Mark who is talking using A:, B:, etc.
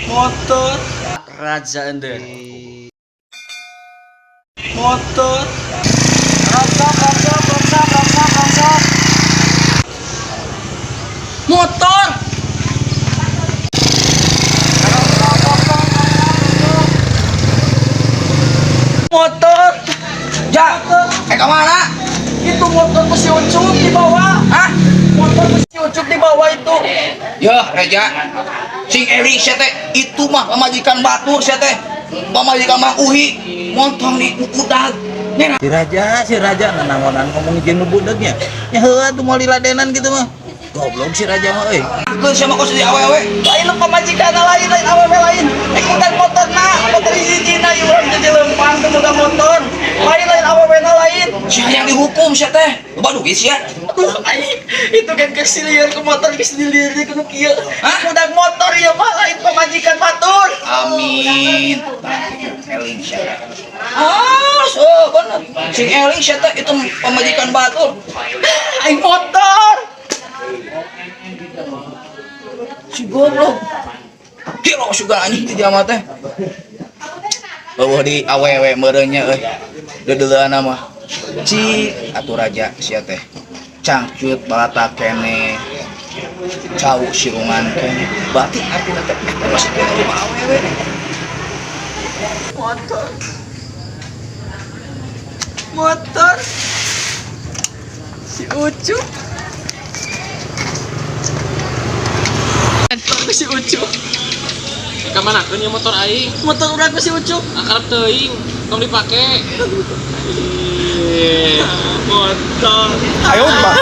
A: Motor. Raja Ender. Motor. Rongsok, rongsok, rongsok, rongsok, rongsok. Motor. Rongsok, rongsok, rongsok. Motor.
B: Ja, eh kemana?
A: Itu motor ku si Ucup dibawa.
B: Hah?
A: Motor ku si Ucup dibawa itu.
B: Ya, Reja. Sing eling sia teh, itu mah pamajikan batur sia teh. Pamajikan Mang Uhi, montong di udag. Nena.
C: Si raja nanaonan ngomong jeung nu budegnya. Nya heueuh atuh moal diladenan kitu mah. Goblok si raja mah euy.
B: Keun sia mah kos di awewe.
A: Lain lu pamajikan lain, lain awewe lain. Ikutan motor na, motor hiji-hijina ieu urang jadi lempang teu boga motor. Lain lain awewe na lain.
B: Sia yang dihukum sia teh. Loba duit sia.
A: Aduh, aing itu kan geus lieur ke motor geus dilieur ku nu kieu.
B: Hah?
A: Budak motor ieu mah lain pamajikan batur.
B: Amin. Tah, eling sia teh. Ah, so bener. Sing eling sia teh itu pamajikan batur.
A: Aing motor.
B: Si goblok. Gila sugan anjing di jelema teh. Eueuh di awewe meureun nya euy. Deudeuleunna mah. Cik atuh raja sia teh. Cangcut balatak keneh. Cau sirungan keneh. Berarti artina teh eta masih keneh rumah awewe.
A: Motor. Motor. Si Ucup. Motor ku si Ucup.
D: Ka mana keun ieu motor aing?
A: Motor urang ku si Ucup.
D: Akrab teuing, tong dipake.
A: Motor.
C: Ayo, Pak.